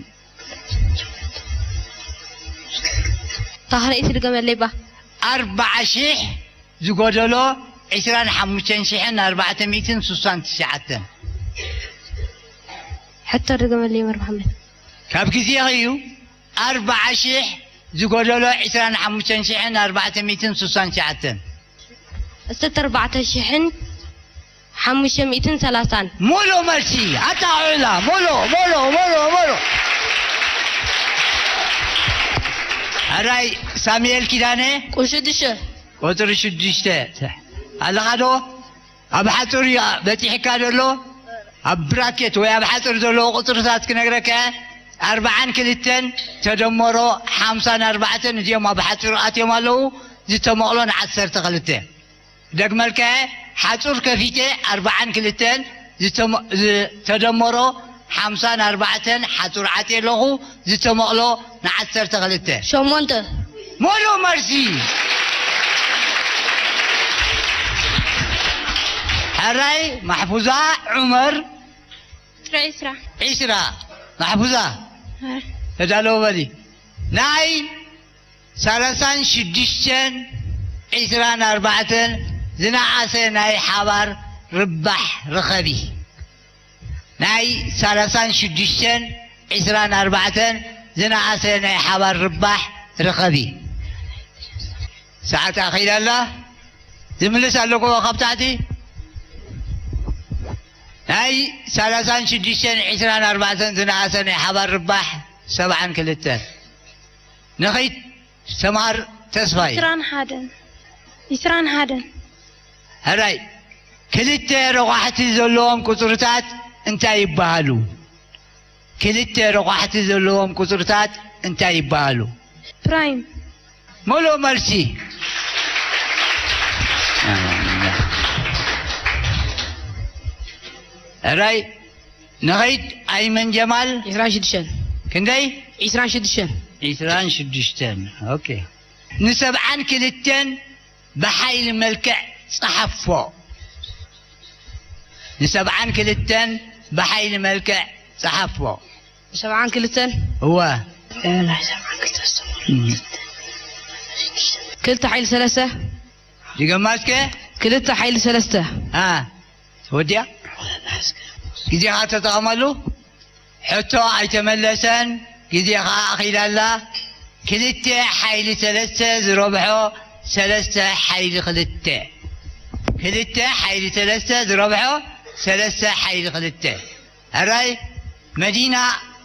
ታኽረይ ትድገመለይ ባ። ኣርባዓ ሽሕ ዝጎደሎ ዕስራን ሓሙሽተን ሽሕን ኣርባዕተ ሚእትን ስሳን ትሽዓተን። ሕቶ ድገመለይ መር መሓመድ። ካብ ግዜኺ እዩ። ኣርባዓ ሽሕ ዝጎደሎ ዕስራን ሓሙሽተን ሽሕን ኣርባዕተ ሚእትን ስሳን ትሽዓተን። ዕስራን ኣርባዕተ ሽሕን ሓሙሽተ ሚእትን ሰላሳን። ሙሉእ መልሲ። ኣታ ዑላ፣ ሙሉእ፣ ሙሉእ፣ ሙሉእ፣ ሙሉእ። ኣራይ ሳሙኤል ኪዳነ። ቁጽሪ ሽዱሽተ። ቁጽሪ ሽዱሽተ። ኣለኻ ዶ? ኣብ ሓጹር እዩ በጺሕካ ዘሎ። ኣብ ብራኬት ወይ ኣብ ሓጹር ዘለዎ ቁጽርታት ክነግረካ እየ። ኣርባዓን ክልተን ተደመሮ ሓምሳን ኣርባዕተን፣ እዚኦም ኣብ ሓጹር ኣትዮም ኣለዉ። ዝተመቕሎ ንዓሰርተ ክልተ። ደግመልካ እየ፣ ሓጹር ከፊተ ኣርባዓን ክልተን ዝተመ-፣ ዝተደመሮ ሓምሳን ኣርባዕተን ሓጹር ዓጽየ ኣለኹ፣ ዝተመቕሎ ንዓሰርተ ክልተ። ሸሞንተ። ሙሉእ መልሲ። ሕራይ ማሕፉዛ ዑመር። ዕስራ። ዕስራ። ማሕፉዛ። እ። ተዳለዉ በሊ። ናይ ሰላሳን ሽዱሽተን ዕስራን ኣርባዕተን ዝነኣሰ ናይ ሓባር ርባሕ ርኸቢ። ናይ ሰላሳን ሽዱሽተን ዕስራን ኣርባዕተን ዝነኣሰ ናይ ሓባር ርባሕ ርኸቢ። ሰዓት ኣኺላ ኣላ። ዝምልስ ኣለዎ ካብ ታሕቲ። ናይ ሰላሳን ሽዱሽተን ዕስራን ኣርባዕተን ዝነኣሰ ናይ ሓባር ርባሕ ሰብዓን ክልተን። ንኺድ ሰምሃር ተስፋይ። ዕስራን ሓደን። ዕስራን ሓደን። ሕራይ፣ ክልተ ረቋሕቲ ዘለዎም ቁጽርታት እንታይ ይበሃሉ? ክልተ ረቋሕቲ ዘለዎም ቁጽርታት እንታይ ይበሃሉ? ፕራይም። ሙሉእ መልሲ። ሕራይ፣ ንኸይድ ኣይመን ጀማል። ዕስራን ሽዱሽተን። ክንደይ? ዕስራን ሽዱሽተን። ዕስራን ሽዱሽተን። ኦኬ። ንሰብዓን ክልተን ብሓይሊ መልክዕ ጸሓፎ። ንሰብዓን ክልተን ብሓይሊ መልክዕ ጸሓፎ። ሰብዓን ክልተን። እወ። ክልተ ሓይሊ ሰለስተ። ድገማ እስከ። ክልተ ሓይሊ ሰለስተ። አ፣ ወዲያ። ግዜኻ ተጠቐመሉ። ሕቶ ኣይተመለሰን። ግዜኻ ኣኺላ ኣላ። ክልተ ሓይሊ ሰለስተ ዝረብሖ ሰለስተ ሓይሊ ክልተ። ክልተ ሓይሊ ሰለስተ ዝረብሖ ሰለስተ ሓይሊ ክልተ። ሕራይ መዲና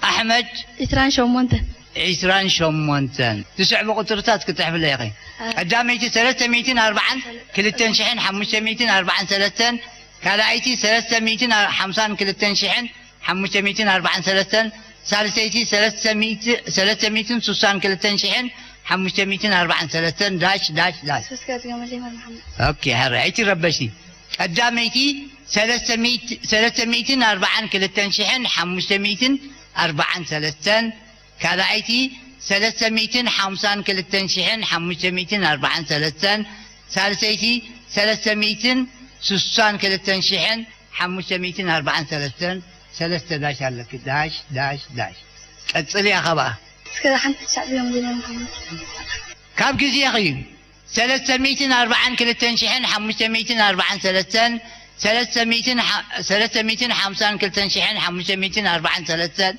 ኣሕመድ። ዕስራን ሸሞንተን። ዕስራን ሸሞንተን። ዝስዕቡ ቁጽርታት ክጽሕፍለይ ኢኺ። አ። ቀዳመይቲ ሰለስተ ሚእትን ኣርባዓን ክልተን ሽሕን ሓሙሽተ ሚእትን ኣርባዓን ሰለስተን፣ ካልኣይቲ ሰለስተ ሚእትን ሓምሳን ክልተን ሽሕን ሓሙሽተ ሚእትን ኣርባዓን ሰለስተን፣ ሳልሰይቲ ሰለስተ ሚእቲ፣ ሰለስተ ሚእትን ስሳን ክልተን ሽሕን ሓሙሽተ ሚእትን ኣርባዓን ሰለስተን፣ ዳሽ፣ ዳሽ፣ ዳሽ። እስከ ድገመለይ መምህር መሓመድ። ኦኬ፣ ሕራይ፣ ኣይትረበሺ። ቀዳመይቲ ሰለስተ ሚእቲ፣ ሰለስተ ሚእትን ኣርባዓን ክልተን ሽሕን ሓሙሽተ ሚእትን ኣርባዓን ሰለስተን፣ ካልኣይቲ ሰለስተ ሚእትን ሓምሳን ክልተን ሽሕን ሓሙሽተ ሚእትን ኣርባዓን ሰለስተን፣ ሳልሰይቲ ሰለስተ ሚእትን ስሳን ክልተን ሽሕን ሓሙሽተ ሚእትን ኣርባዓን ሰለስተን፣ ሰለስተ ዳሽ ኣለኪ። ዳሽ፣ ዳሽ፣ ዳሽ። ቀጽልያ ኸብኣ። እስከ ሓንቲ ትስዕብ እዮም ዜና መሓመድ። ካብ ግዜኺ ሰለስተ ሚእትን ኣርባዓን ክልተን ሽሕን ሓሙሽተ ሚእትን ኣርባዓን ሰለስተን፣ ሰለስተ ሚእትን ሓ-፣ ሰለስተ ሚእትን ሓምሳን ክልተን ሽሕን ሓሙሽተ ሚእትን ኣርባዓን ሰለስተን፣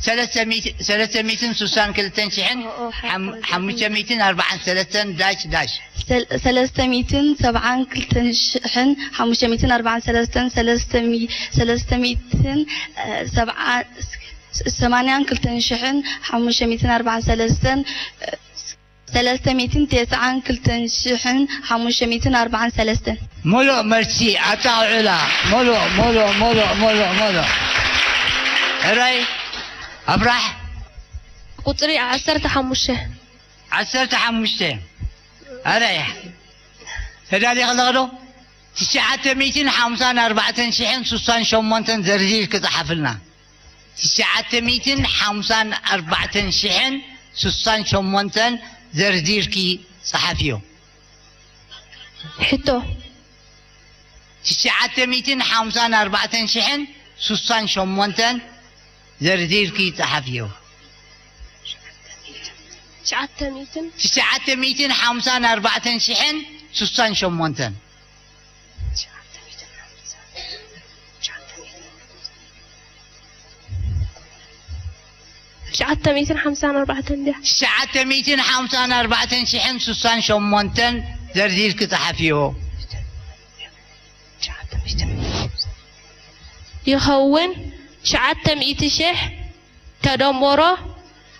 ሰለስተ ሚእቲ፣ ሰለስተ ሚእትን ስሳን ክልተን ሽሕን ኦ፣ ኦ፣ ሓ-፣ ሓም-፣ ሓሙሽተ ሚእትን ኣርባዓን ሰለስተን ዳሽ ዳሽ። ሰል-፣ ሰለስተ ሚእትን ሰብዓን ክልተን ሽሕን ሓሙሽተ ሚእትን ኣርባዓን ሰለስተን፣ ሰለስተ ሚ-፣ ሰለስተ ሚእትን፣ እ፣ ሰብዓ-፣ ሰማንያን ክልተን ሽሕን ሓሙሽተ ሚእትን ኣርባዓን ሰለስተን፣ እ፣ ሰለስተ ሚእትን ተስዓን ክልተን ሽሕን ሓሙሽተ ሚእትን ኣርባዓን ሰለስተን። ሙሉእ መልሲ ኣጣቕዑላ። ሙሉእ፣ ሙሉእ፣ ሙሉእ፣ ሙሉእ፣ ሙሉእ። ሕራይ ኣፍራሕ። ቁጽሪ ዓሰርተ ሓሙሽተ። ዓሰርተ ሓሙሽተ። ኣረ፣ ተዳሊኺ ኣለኺ ዶ? ትሽዓተ ሚእትን ሓምሳን ኣርባዕተን ሽሕን ስሳን ሸሞንተን ዘርዚርኪ ጸሓፍልና። ትሽዓተ ሚእትን ሓምሳን ኣርባዕተን ሽሕን ስሳን ሸሞንተን ዘርዚርኪ ጸሓፍዮ። ሕቶ። ትሽዓተ ሚእትን ሓምሳን ኣርባዕተን ሽሕን ስሳን ሸሞንተን ዘርዚርኪ ጸሓፍዮ። ትሽዓተ ሚእትን። ትሽዓተ ሚእትን ሓምሳን ኣርባዕተን ሽሕን ስሳን ሸሞንተን። ትሽዓተ ሚእትን ሓምሳን ኣርባዕተን ድያ? ትሽዓተ ሚእትን ሓምሳን ኣርባዕተን ሽሕን ስሳን ሸሞንተን ዘርዚርኪ ጸሓፍዮ። ይኸውን። ትሽዓተ ሚእቲ ሽሕ ተደመሮ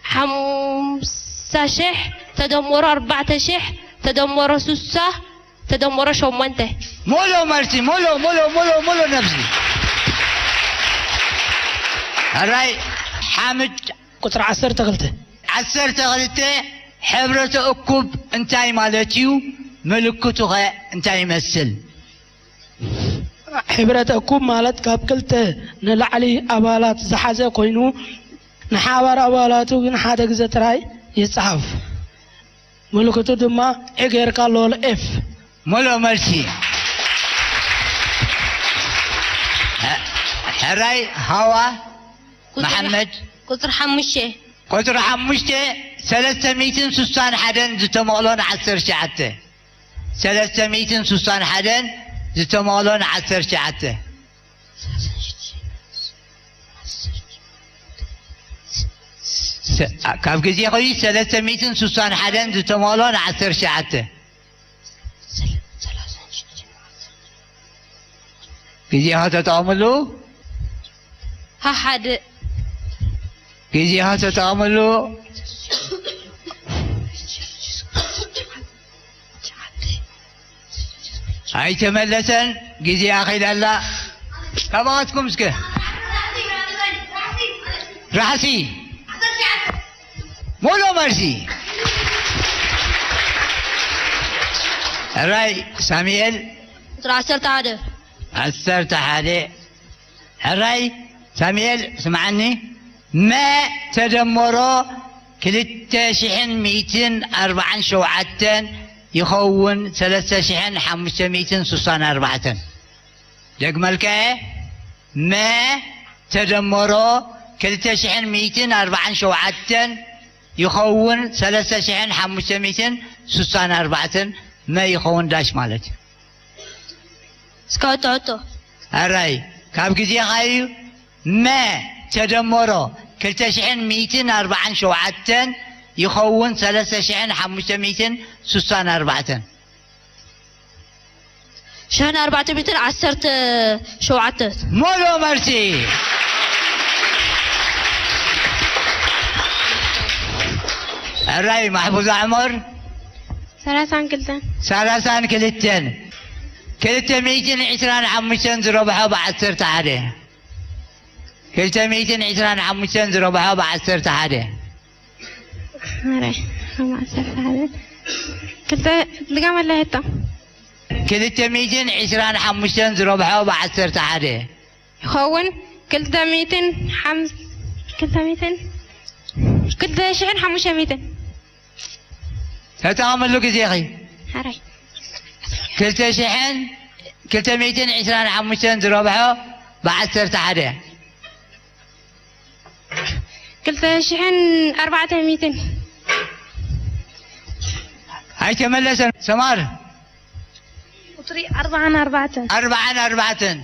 ሓምሳ ሽሕ ተደመሮ ኣርባዕተ ሽሕ ተደመሮ ስሳ ተደመሮ ሸሞንተ። ሙሉ መልሲ፣ ሙሉ፣ ሙሉ፣ ሙሉ፣ ሙሉ ነብሲ። ሕራይ ሓምድ። ቁጽሪ ዓሰርተ ክልተ። ዓሰርተ ክልተ ሕብረተ እኩብ እንታይ ማለት እዩ? ምልክቱ ኸ እንታይ ይመስል? ሕብረት እኩብ ማለት ካብ ክልተ ንላዕሊ ኣባላት ዝሓዘ ኮይኑ፣ ንሓባር ኣባላቱ ግን ሓደ ግዜ ጥራይ ይጽሓፍ። ምልክቱ ድማ ዒ ጌርካ ሎል ኤፍ። ሙሉእ መልሲ። ሕራይ ሃዋ ቁጽሪ መሓመድ። ቁጽሪ ሓሙሽተ። ቁጽሪ ሓሙሽተ፣ ሰለስተ ሚእትን ስሳን ሓደን ዝተመቕሎ ንዓሰርተ ትሽዓተ። ሰለስተ ሚእትን ስሳን ሓደን ዝተመቕሎ ንዓሰርተ ትሽዓተ። ሰ-፣ ካብ ግዜ ኸዩ ሰለስተ ሚእትን ስሳን ሓደን ዝተመቕሎ ንዓሰርተ ትሽዓተ። ግዜኻ ተጠቐምሉ። ሃሓደ። ግዜኻ ተጠቐምሉ። ኣይተመለሰን። ግዜ ኣኺላ ኣላ። ካባኻትኩም እስከ። ራሕሲ። ሙሉ መልሲ። ሕራይ ሳሙኤል። ቁጽሪ ዓሰርተ ሓደ። ዓሰርተ ሓደ። ሕራይ ሳሙኤል ስምዓኒ። መ ተደመሮ ክልተ ሽሕን ሚእትን ኣርባዓን ሸውዓተን ይኸውን ሰለስተ ሽሕን ሓሙሽተ ሚእትን ስሳን ኣርባዕተን። ደግመልከ፣ መ ተደመሮ ክልተ ሽሕን ሚእትን ኣርባዓን ሸውዓተን ይኸውን ሰለስተ ሽሕን ሓሙሽተ ሚእትን ስሳን ኣርባዕተን። መ ይኸውን ዳሽ ማለት እዩ። እስካብ ትሕቶ። ኣራይ፣ ካብ ግዜኻ እዩ። መ ተደመሮ ክልተ ሽሕን ሚእትን ኣርባዓን ሸውዓተን ይኸውን ሰለስተ ሽሕን ሓሙሽተ ሚእትን ስሳን ኣርባዕተን። ሽሕን ኣርባዕተ ሚእትን ዓሰርተ ሸውዓተ። ሙሉ መልሲ። ኣራይ ማሕፉዛ ዕመር። ሰላሳን ክልተን። ሰላሳን ክልተን። ክልተ ሚእትን ዕስራን ሓሙሽተን ዝረብሖ ብዓሰርተ ሓደ። ክልተ ሚእትን ዕስራን ሓሙሽተን ዝረብሖ ብዓሰርተ ሓደ። ኣረ፣ ከም ዓሰርተ ሓደ። ክልተ ድጋም ኣላ የጣ። ክልተ ሚእትን ዕስራን ሓሙሽተን ዝረብሖ ብዓሰርተ ሓደ። ይኸውን ክልተ ሚእትን ሓምስ-፣ ክልተ ሚእትን፣ ክልተ ሽሕን ሓሙሽተ ሚእትን። ተጠቐምሉ ግዜኺ። ኣራይ። ክልተ ሽሕን ክልተ ሚእትን ዕስራን ሓሙሽተን ዝረብሖ ብዓሰርተ ሓደ። ክልተ ሽሕን ኣርባዕተ ሚእትን። ኣይተመለሰን። ሰማር። ቁጽሪ ኣርባዓን ኣርባዕተን። ኣርባዓን ኣርባዕተን።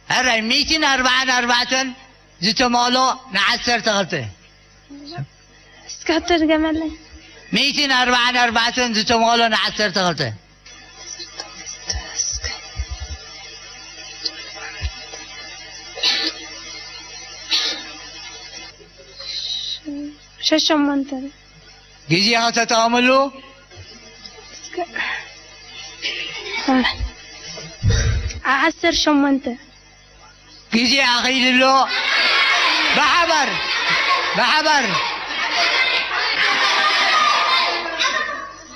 ሕራይ፣ ሚእትን ኣርባዓን ኣርባዕተን ዝተመቕሎ ንዓሰርተ ክልተ። እስከ ትድገመለይ። ሚእትን ኣርባዓን ኣርባዕተን ዝተመቕሎ ንዓሰርተ ክልተ። ሸሸሞንተ። ግዜኻ ተጠቐምሉ። እስከ፣ አ-፣ ዓሰርተ ሸሞንተ። ግዜ ኣኺሉ ኣሎ። ብሓባር፣ ብሓባር።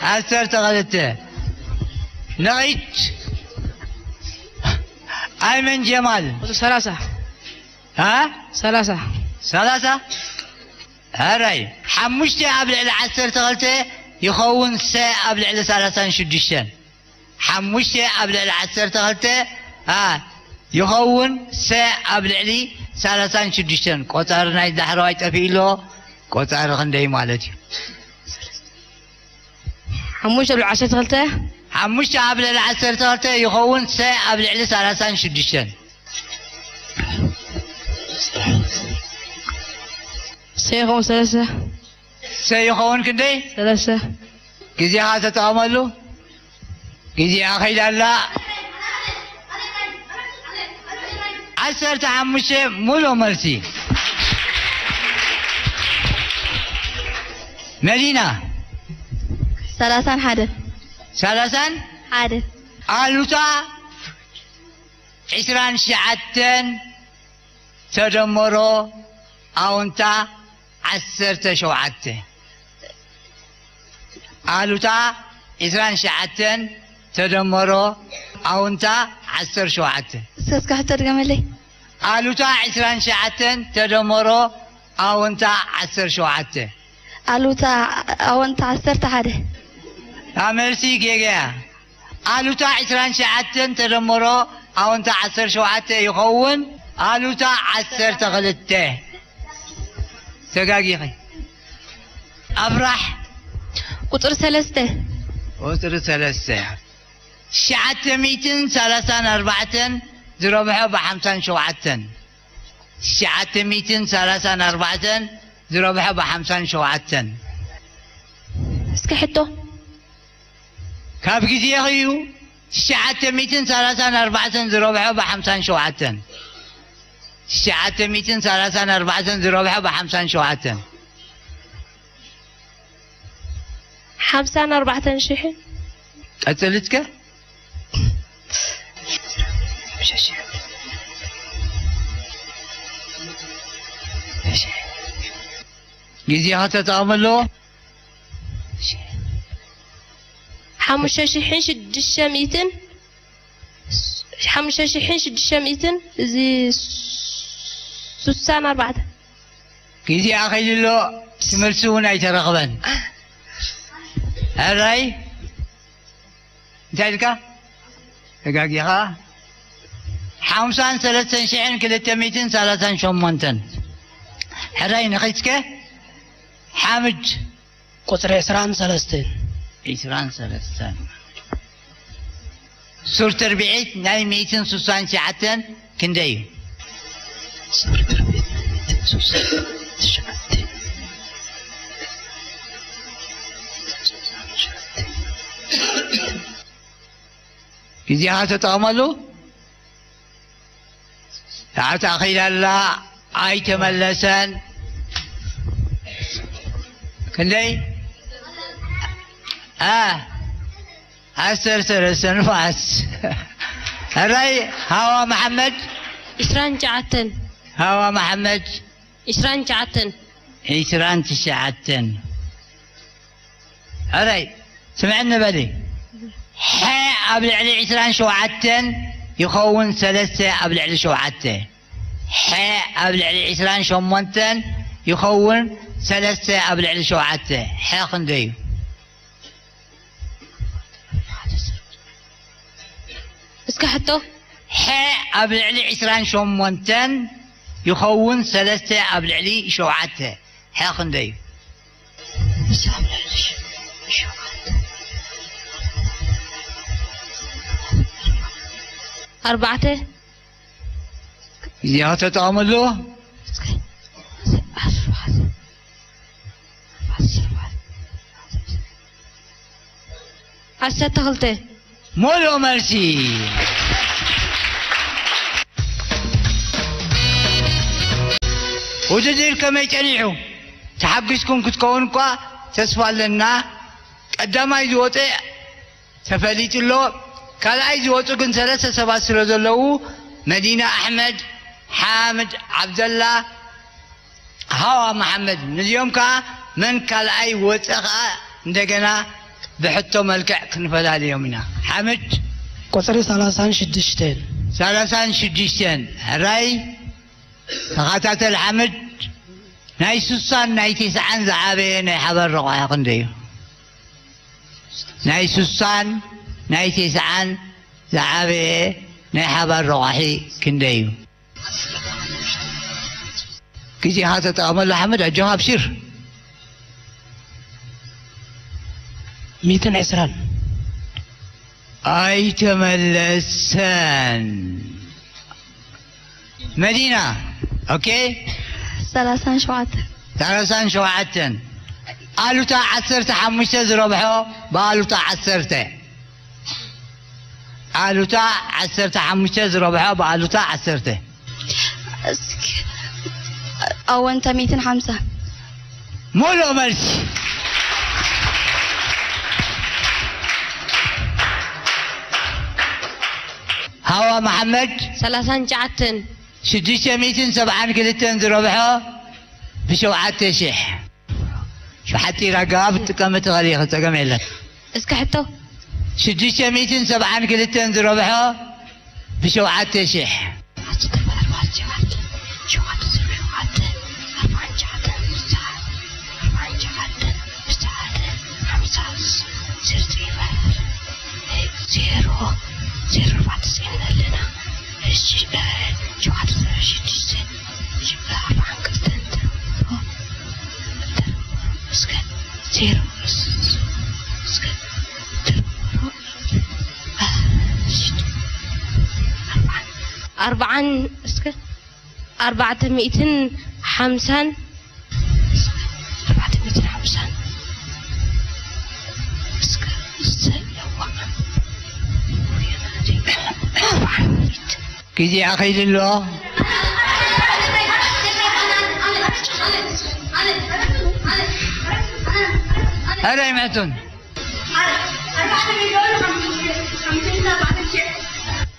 ዓሰርተ ክልተ። ነቒት። ኣይመን ጀማል። ቁጽሪ ሰላሳ። ሃ? ሰላሳ። ሰላሳ? ሕራይ፣ ሓሙሽተ ኣብ ልዕሊ ዓሰርተ ክልተ ይኸውን ሰ ኣብ ልዕሊ ሰላሳን ሽዱሽተን። ሓሙሽተ ኣብ ልዕሊ ዓሰርተ ክልተ፣ ኣ፣ ይኸውን ሰ ኣብ ልዕሊ ሰላሳን ሽዱሽተን። ቆጻሪ ናይ ዳሕረዋይ ጠፊኡ ኣሎ። ቆጻሪ ክንደይ ማለት እዩ? ሓሙሽተ ኣብ ልዕሊ ዓሰርተ ክልተ። ሓሙሽተ ኣብ ልዕሊ ዓሰርተ ክልተ ይኸውን ሰ ኣብ ልዕሊ ሰላሳን ሽዱሽተን። ሰ ይኸውን ሰለስተ። ሰ ይኸውን ክንደይ? ሰለስተ። ግዜኻ ተጠቐመሉ። ግዜኣ ከይዳ ኣላ። ዓሰርተ ሓሙሽተ ሙሉእ መልሲ። መዲና። ሰላሳን ሓደ። ሰላሳን? ሓደ። ኣሉታ ዕስራን ትሽዓተን ተደመሮ ኣውንታ ዓሰርተ ሸውዓተ። ኣሉታ ዕስራን ትሽዓተን ተደመሮ ኣውንታ ዓሰርተ ሸውዓተ። እስከ እስከ ሕቶ ድገመለይ። ኣሉታ ዕስራን ትሽዓተን ተደመሮ ኣውንታ ዓሰርተ ሸውዓተ። ኣሉታ ኣወንታ ዓሰርተ ሓደ። እታ መልሲ ጌጋ እያ። ኣሉታ ዕስራን ትሽዓተን ተደመሮ ኣወንታ ዓሰርተ ሸውዓተ ይኸውን። ኣሉታ ዓሰርተ ክልተ። ተጋጊኺ። ኣብራሕ። ቁፅሪ ሰለስተ። ቁፅሪ ሰለስተ። ትሽዓተ ሚእትን ሰላሳን ኣርባዕተን ዝረብሖ ብሓምሳን ሸውዓተን። ትሽዓተ ሚእትን ሰላሳን ኣርባዕተን ዝረብሖ ብሓምሳን ሸውዓተን። እስኪ ሕቶ። ካብ ግዜኺ እዩ። ትሽዓተ ሚእትን ሰላሳን ኣርባዕተን ዝረብሖ ብሓምሳን ሸውዓተን። ትሽዓተ ሚእትን ሰላሳን ኣርባዕተን ዝረብሖ ብሓምሳን ሸውዓተን። ሓምሳን ኣርባዕተን ሽሕን። ቀጽሊ እስከ። ግዜኻ ተጠቐመሉ። ሓሙሽተ ሽሕን ሽዱሽተ ሚእትን፣ ሓሙሽተ ሽሕን ሽዱሽተ ሚእትን፣ እዚ ሱሳን ኣርባዕተ። ግዜ ኣኺሉ ኣሎ፣ እቲ መልሲ እውን ኣይተረኽበን። ሕራይ እንታይ ኢልካ? ተጋጊኻ። ሓምሳን ሰለስተን ሽሕን ክልተ ሚእትን ሰላሳን ሸሞንተን። ሕራይ ንኺድ እስከ። ሓምድ። ቁፅሪ ዕስራን ሰለስተን። ዕስራን ሰለስተን። ሱር ትርብዒት ናይ ሚእትን ሱሳን ትሽዓተን ክንደይ እዩ? ሱር ትርብዒት ናይ ሚእትን ሱሳን ትሽዓተን። ግዜኻ ተጠቐመሉ። ሰዓት ኣኺላ ኣላ፣ ኣይተመለሰን። ክንደይ? አ፣ ዓሰርተ ሰለስተ ንፋስ። ሕራይ ሃዋ መሓመድ። ዕስራን ትሽዓተን። ሃዋ መሓመድ። ዕስራን ትሽዓተን። ዕስራን ትሽዓተን። ሕራይ ስምዕኒ በሊ። ሐ ኣብ ልዕሊ ዕስራን ሸውዓተን ይኸውን ሰለስተ ኣብ ልዕሊ ሸውዓተ። ሐ ኣብ ልዕሊ ዕስራን ሸሞንተን ይኸውን ሰለስተ ኣብ ልዕሊ ሸውዓተ። ሐ ክንደይ እዩ? እስከ ሕቶ። ሐ ኣብ ልዕሊ ዕስራን ሸሞንተን ይኸውን ሰለስተ ኣብ ልዕሊ ሸውዓተ። ሐ ክንደይ እዩ? ኣርባዕተ። ግዜኻ ተጠቐመሉ። ዓሰርተ ክልተ። ሙሉእ መልሲ። ውድድር ከመይ ጸኒሑ? ተሓጒስኩም ክትከውን እኳ ተስፋ ኣለና። ቀዳማይ ዝወፀ ተፈሊጡ ኣሎ። ካልኣይ ዝወፁ ግን ሰለስተ ሰባት ስለ ዘለዉ፣ መዲና ኣሕመድ፣ ሓምድ ዓብደላ፣ ሃዋ መሓመድ፣ ነዚኦም ከኣ መን ካልኣይ ወጸ ከኣ እንደገና ብሕቶ መልክዕ ክንፈላልዮም ኢና። ሓምድ። ቁጽሪ ሰላሳን ሽዱሽተን። ሰላሳን ሽዱሽተን። ሕራይ ተኸታተል ሓምድ። ናይ ሱሳን ናይ ቴስዓን ዝዓበየ ናይ ሓባር ረቑሒ ክንደይ እዩ? ናይ ሱሳን ናይ ቴስዓን ዝዓበየ ናይ ሓባር ረቑሒ ክንደይ እዩ? ግዜኻ ተጠቐመሉ ሓምድ፣ ኣጆኻ ኣብሽር። ሚእትን ዕስራን። ኣይተመለሰን። መዲና፣ ኦኬ። ሰላሳን ሸውዓተን። ሰላሳን ሸውዓተን። ኣሉታ ዓሰርተ ሓሙሽተ ዝረብሖ ብኣሉታ ዓሰርተ። ኣሉታ ዓሰርተ ሓሙሽተ ዝረብሖ ብኣሉታ ዓሰርተ። እስኪ፣ ኣወንታ ሚእትን ሓምሳ። ሙሉእ መልሲ። ሃዋ መሓመድ። ሰላሳን ትሽዓተን። ሽዱሽተ ሚእትን ሰብዓን ክልተን ዝረብሖ ብሸውዓተ ሽሕ። ብሓጺር ኣገባብ ትጥቀሚ ትኽእሊ ኢኺ፣ ጸገም የለን። እስከ ሕቶ። ሽዱሽተ ሚእትን ሰብዓን ክልተን ዝረብሖ ብሸውዓተ ሺሕ። ዜሮ ዜሮ ኣርባዕተ ኣለና። እሺ፣ ሸውዓተ ሽዱሽተ ኣርባዓን ክልተን እስከ ዜሮ እስከ ኣርባዓን እስከ ኣርባዕተ ሚእትን ሓምሳን ኣርባዕተ ሚእትን ሓምሳን እስከ እሰይ፣ እዋ። ግዜ ኣኺሉ ኣሎ። ኣረ ኣይምዕቱን።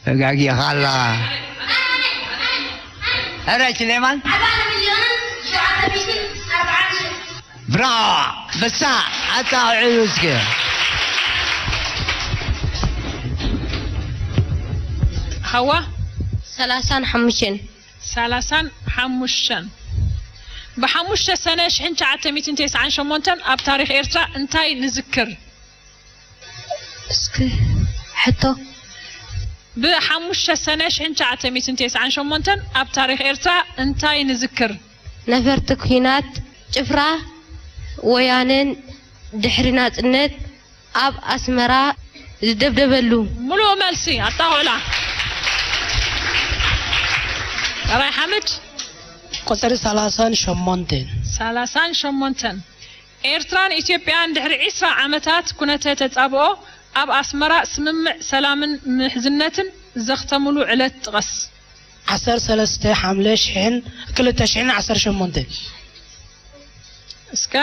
ተጋጊኻ ኣላ። ኣረ ስሌማን። ብራቮ። በሳ ኣጣውዕሉ እስኪ። ሃዋ ሰላሳን ሓሙሽተን። ሰላሳን ሓሙሽተን። ብሓሙሽተ ሰነ ሽሕን ትሽዓተ ሚእትን ተስዓን ሸሞንተን ኣብ ታሪኽ ኤርትራ እንታይ ንዝክር? እስኪ ሕቶ። ብሓሙሽተ ሰነ ሽሕን ትሽዓተ ሚእትን ተስዓን ሸሞንተን ኣብ ታሪኽ ኤርትራ እንታይ ንዝክር? ነፈርቲ ኲናት፣ ጭፍራ ወያነን ድሕሪ ናጽነት ኣብ ኣስመራ ዝደብደበሉ። ምሉእ መልሲ ኣጣቕዑላ። ራይ ሓምድ። ቁጽሪ ሰላሳን ሸሞንተን። ሰላሳን ሸሞንተን። ኤርትራን ኢትዮጵያን ድሕሪ ዒስራ ዓመታት ኩነተ ተጻብኦ ኣብ ኣስመራ ስምምዕ ሰላምን ምሕዝነትን ዘኽተምሉ ዕለት ጥቐስ። ዓሰርተ ሰለስተ ሓምለ ሽሕን ክልተ ሽሕን ዓሰርተ ሸሞንተ። እስከ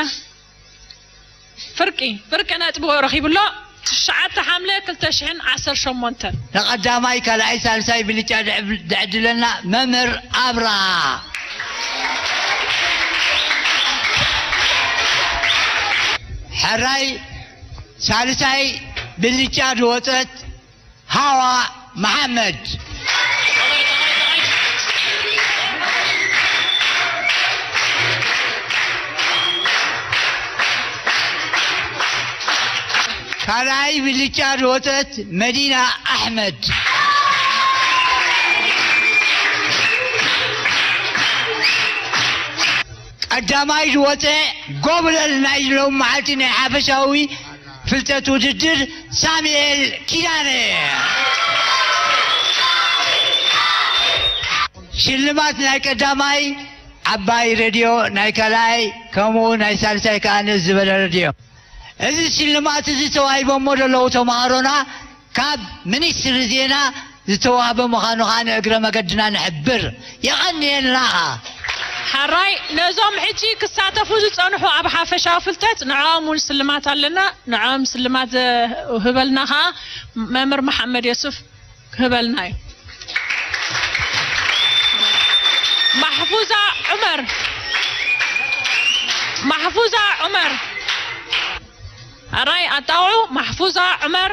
ፍርቂ ፍርቂ ነጥቢ ረኺቡ ኣሎ። ትሽዓተ ሓምለ ክልተ ሽሕን ዓሰርተ ሸሞንተን። ንቐዳማይ ካልኣይ ሳልሳይ ብልጫ ድዕድለና መምህር ኣብራ። ሕራይ ሳልሳይ ብልጫ ዝወፀት ሃዋ መሓመድ። ካልኣይ ብልጫ ዝወፀት መዲና ኣሕመድ። ቀዳማይ ዝወፀ ጎብለል ናይ ሎም መዓልቲ ናይ ሓፈሻዊ ፍልጠት ውድድር ሳሙኤል ኪዳነ። ሽልማት ናይ ቀዳማይ ዓባይ ሬድዮ፣ ናይ ካልኣይ ከምኡ ናይ ሳልሳይ ከዓ ንእስ ዝበለ ሬድዮ። እዚ ሽልማት እዚ ተዋሂቦሞ ዘለዉ ተምሃሮና ካብ ሚኒስትሪ ዜና ዝተዋህበ ምዃኑ ከዓ ንእግረ መገድና ንሕብር። የቐንየልና። ሓራይ ነዞም ሕጂ ክሳተፉ ዝጸንሑ ኣብ ሓፈሻዊ ፍልጠት ንዕኦም እውን ስልማት ኣለና። ንዕኦም ስልማት ዘህበልና ከዓ መምህር መሓመድ የሱፍ ክህበልና እዩ። ማሕፉዛ ዑመር፣ ማሕፉዛ ዑመር። ኣራይ ኣጣውዑ ማሕፉዛ ዑመር።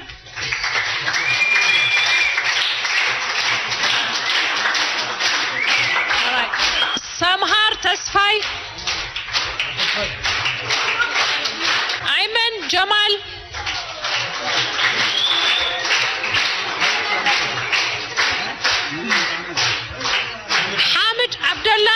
ኣራይ ሰምሃር ተስፋይ። ኣይመን ጀማል። ሓምድ ዓብደላ።